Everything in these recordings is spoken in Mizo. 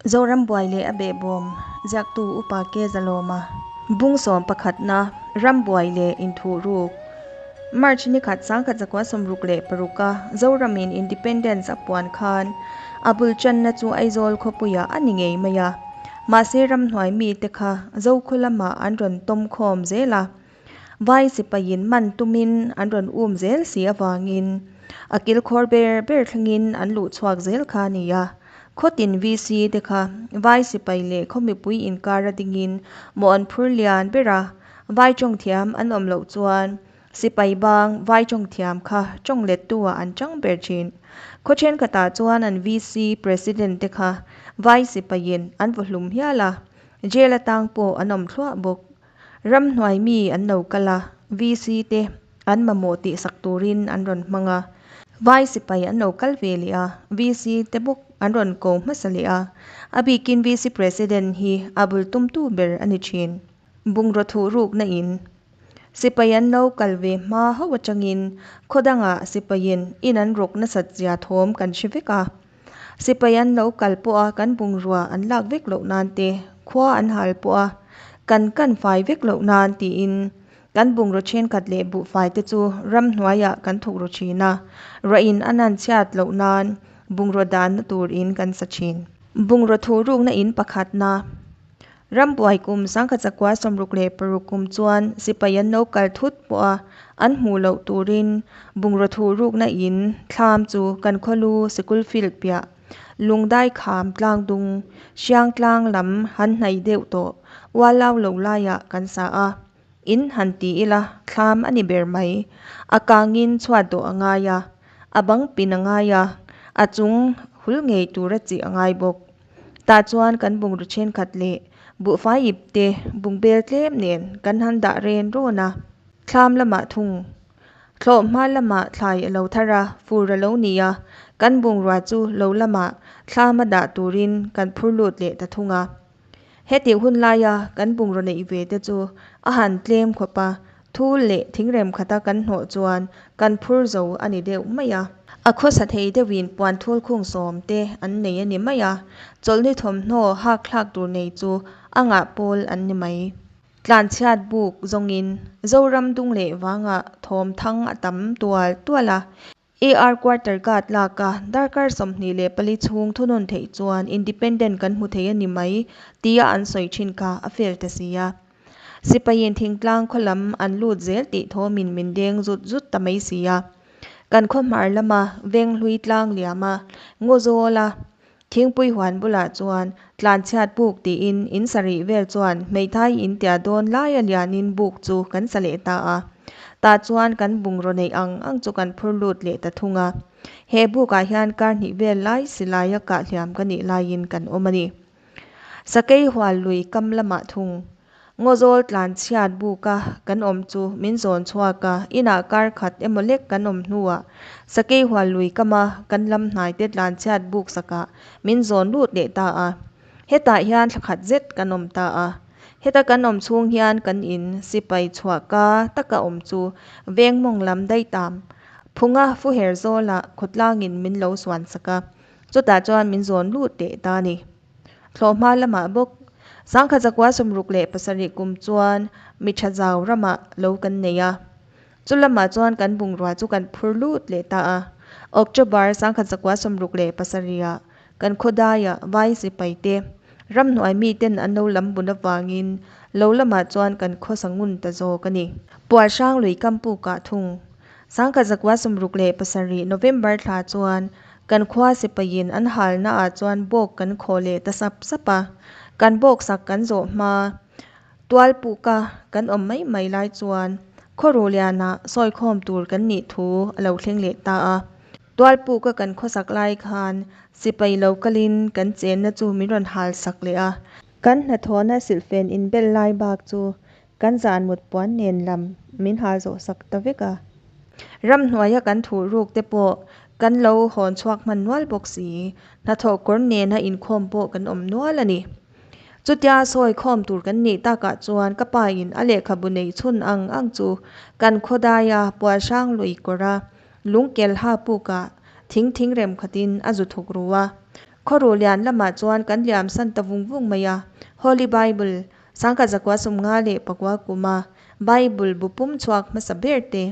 Zoram buai leh a behbawm ziaktu Upa K. Zalawma bung sawm pakhatna Rambuai leh Inthuhruk March ni khat 1966 a Zoramin Independence a puan khan a bul channa chu Aizawl khawpuiah a ni ngei mai a, mahse ramhnuai mite kha Zokhaw lamah an rawn tawm khawm zel a. Vai sipaiin man tumin an rawn um zel si avangin a kilkhawr ber ber thlengin an luh chhuak zel kha a ni a. Khawtin VC te kha vai sipai leh khaw mipui inkar a dingin mawh an phur lian ber a, vai tawng thiam an awm loh chuan sipai bang vai tawng thiam kha tawng lettu ah an chang ber thin. Khaw thenkhatah chuan an VC President te kha vai sipaiin an vaw hlum hial a, jail atang pawh an awm thluah bawk. Ramhnuai mi an lo kal a, VC te an mamawh tihsak turin an rawn hmang a. Vai sipai an lo kal ve leh a, VC te bawk an rawn ko hmasa leh a. A bikin VC President hi a bul tumtu ber a ni thin. Bungraw thuh rukna in sipai an lo kal ve hma ho atangin khaw dangah sipaiin in an rawk nasat zia thawm kan hre vek a. Sipai an lo kal pawh a kan bungrua an lak vek loh nan te, khua an hal pawh a kan kan fai vek loh nan tiin kan bungraw thenkhat leh buhfai te chu ramhnuaiah kan thuk ru thin a, ruahin a nan chhiat loh nan bungraw danna tur in kan sa thin. Bungraw thuh rukna in pakhatna Rambuai kum 1966 kum chuan sipai an lo kal thut pawh a, an hmuh loh turin bungraw thuh rukna in thlam chu kan khawlu sikul field piah Lungdai kham tlang dung Hriang tlang lam han hnaih deuh tawh ualau lo laiah kan sa a, in han ti ila thlam a ni ber mai. A kangin chhuat dawh a ngai a, a bang pin a ngai a, a chung hul ngei tura chih a ngai bawk. Tah chuan kan bungraw thenkhat leh buhfai ip te bungbel tlem nen kan han dah ren rawn a, thlam lamah thung. Thlawh hma lamah thlai a lo thar a, fur a lo ni a, kan bungrua chu lo lamah thlam a dah turin kan phur lut leh ta thung a. Hetih hun laia kan bungraw neih ve te chu a han tlem khawp a, thul leh thingrem khata kan hnawh chuan kan phur zo a ni deuh mai a. A khawsa thei deuhin puan thul khung sawm te an nei a ni mai a, chawlhni thawmhnaw hak thlak tur nei chu a ngah pawl an ni mai. Tlanchhiat buk zawngin Zoram dung leh vangah thawm thang a tam tual tual a. AR Quarter Guard lak a darkar 24 chhung thunun theih chuan Independent kan hmu thei a ni mai tia an sawi thin kha a fel ta si a. Sipaiin thingtlang khaw lam an lut zel tih thawmin min deng zut zut ta mai si a. Kan khaw hmar lama Venghlui tlang liama Ngawzawla Thingpui huan bulah chuan tlanchhiat buk tiin in sarih vel chuan hmeithai in tia dawn laia lianin buk chu kan sa leh ta a. Tah chuan kan bungraw neih ang ang chu kan phur lut leh ta thung a. He bukah hian kar hnih vel lai silaia kah hliam ka nih laiin kan awm a ni. Sakei hual lui kam lamah thung. Ngawzawl tlanchhiat buka kan awm chu min zawn chhuak a, inah kar khat emaw lek kan awm hnuah Sakei hual lui kama kan lam hnaite tlanchhiat buk sakah min zawn lut leh ta a. Hetah hian thla khat zet kan awm ta a. Heta kan awm chhung hian kan in sipai chhuah ka taka awm chu veng mawng lam daitam phunga fuher zawlah khawtlangin min lo suan sak a, chutah chuan min zawn lut leh ta a ni. Thlawhhma lamah bawk 1967 kum chuan mi tha zau ramah lo kan nei a. Chu lamah chuan kan bungrua chu kan phur lut leh ta a. October 1967 ah kan khawdaiah vai sipai te ramhnuai miten an lo lam bun avangin lo lamah chuan kan khawsa ngun ta zawk a ni. Pualhrang lui kampukah thung 1967 November thla chuan kan khua sipaiin an halna ah chuan bawk kan khawh leh ta sap sap a, kan bawk sak kan zawh hma tualpuka kan awm mai mai lai chuan Khawruhliana sawikhawm tur kan nih thu a lo thleng leh ta a. Tualpuka kan khawsak lai khan sipai lo kalin kan chenna chu min rawn hal sak leh a. Kan hnathawhna silhfen inbel lai bak chu Kan zan mut puan nen lam min hal zawh sak ta vek a. Ramhnuaia kan thuh ruk te pawh kan lo hawn chhuak hman nual bawk si. Hnathawh kawr nena inkhawm pawh kan awm nual a ni. Chutia sawi khawm tur kan nih takah chuan ka pa in a lehkhabu neih chhun ang ang chu kan khawdaia Pualhrang lui kawra lungkel ha pukah thing thing rem khatin a zu thuk ru a. Khawruhlian lamah chuan kan liamsan ta vung vung mai a. Holy Bible, 1954 kuma Bible bu pum chhuak hmasa ber te,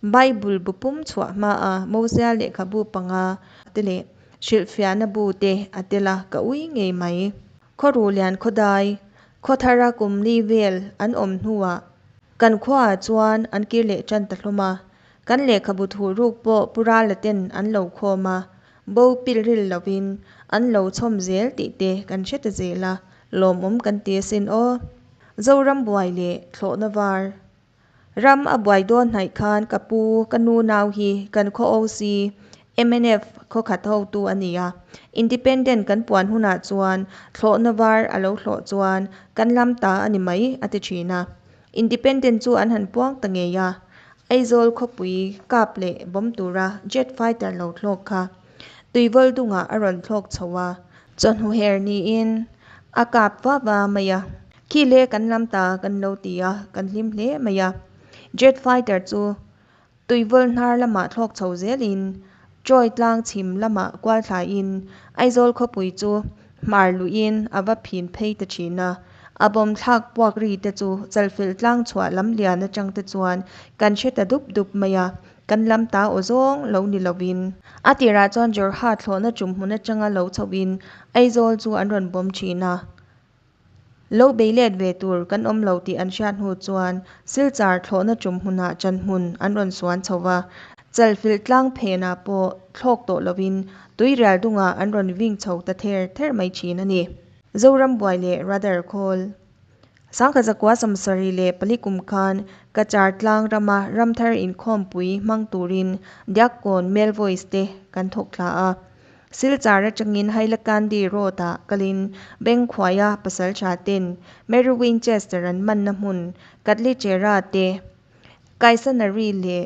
Bible bu pum chhuah hmaa Mosia lehkhabu panga te leh hrilhfiahna bu te a tel a, ka ui ngei mai. Khawruhlian khawdai, khawthara kum li vel an awm hnuah kan khuaah chuan an kir leh tan ta hlawm a. Kan lehkhabu thuhruk pawh Pu Rala ten an lo khawm a, bo pilril lovin an lo chhawm zel tih te kan hre ta zel a, lawmawm kan ti asin aw. Zoram buai leh thlawhna var. Ram a buai dawn hnaih khan ka pu, ka nu nau hi kan khaw OC, mnf khawkhat hotu a ni a. Independent kan puan hunah chuan thlawhna var a lo thlawh chuan kan lam ta a ni mai a ti thin a. Independent chu an han puang ta ngei a. Aizawl khawpui kap leh bawm tura jet fighter lo thlawk kha Tuivawl dungah a rawn thlawk chho a, chawhnu her niin a kap va va mai a. Khi le kan lam ta kan lo ti a, kan hlim hle mai a. Jet fighter chu Tuivawl hnar lamah thlawk chho zelin Troy tlang chhim lamah kual thlaiin Aizawl khawpui chu hmar luihin a va phin phei ta thin a. A bawm thlak puak ri te chu Chalfilh tlang chhuah lam lian atang te chuan kan hre ta dup dup mai a, kan lam ta aw zawng lo ni lovin. A tirah chuan Jorhat thlawhna tum hmun atanga lo chhoin Aizawl chu an rawn bawm thin a. Lo bei let ve tur kan awm lo tih an hriat hnu chuan Silchar thlawhna tum hmunah chanhmun an rawn suan chho va, Chalfilh tlang phenah pawh thlawk tawh lovin Tuirial dungah an rawn ving chho ta ther ther mai thin a ni. Zoram buai leh Radar khawl. 1974 kum khan Cachar tlang rama ramthar inkhawmpui hmang turin Diakkawn Male Voice te kan thawk thla a. Silchar atangin Hailakandi Road ah kalin Bengkhuaia pasaltha ten Mary Winchester an manna hmun Katlichera te, Kaisanari leh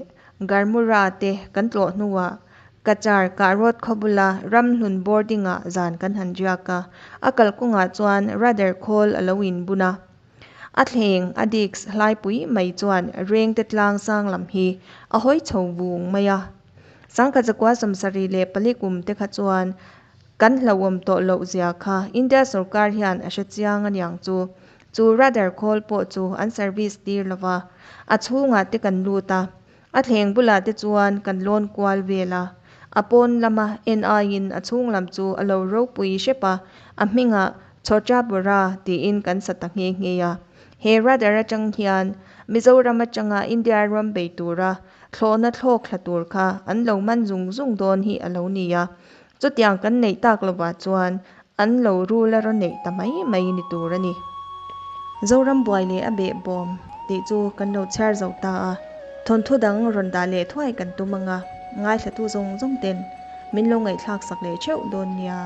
Garmura te kan tlawh hnuah Cachar Kahrawt khaw bula Ramhlun Boarding ah zan kan han riak a, a kalkawngah chuan Radar khawl a lo inbun a. A thleng a disk hlaipui mai chuan Rengte tlang sang lam hi a hawi chho vung mai a. 1974 kum te kha chuan kan hlauhawm tawh loh zia kha India sorkar hian a hre chiang a niang chu. Chu radar khawl pawh chu an service tir lo va, a chhungah te kan lut a, a thleng bulah te chuan kan lawn kual vel a. A pawn lama en aiin a chhung lam chu a lo ropui hrep a, a hmingah Chhocha Bora tiin kan sa ta nghe nghe a. He radar atang hian Mizoram atanga India ram bei tura thlawhna thlawk thla tur kha an lo man zung zung dawn hi a lo ni a. Chutiang kan neih tak lovah chuan an lo rul a rawn neih ta mai mai ni tur a ni. Zoram buai leh a behbawm tih chu kan lo chhiar zo ta a, thawnthu dang rawn dah leh thuai kan tum ang a, ngaithlatu zawng zawng ten min lo ngaihthlak sak leh theuh dawn nia.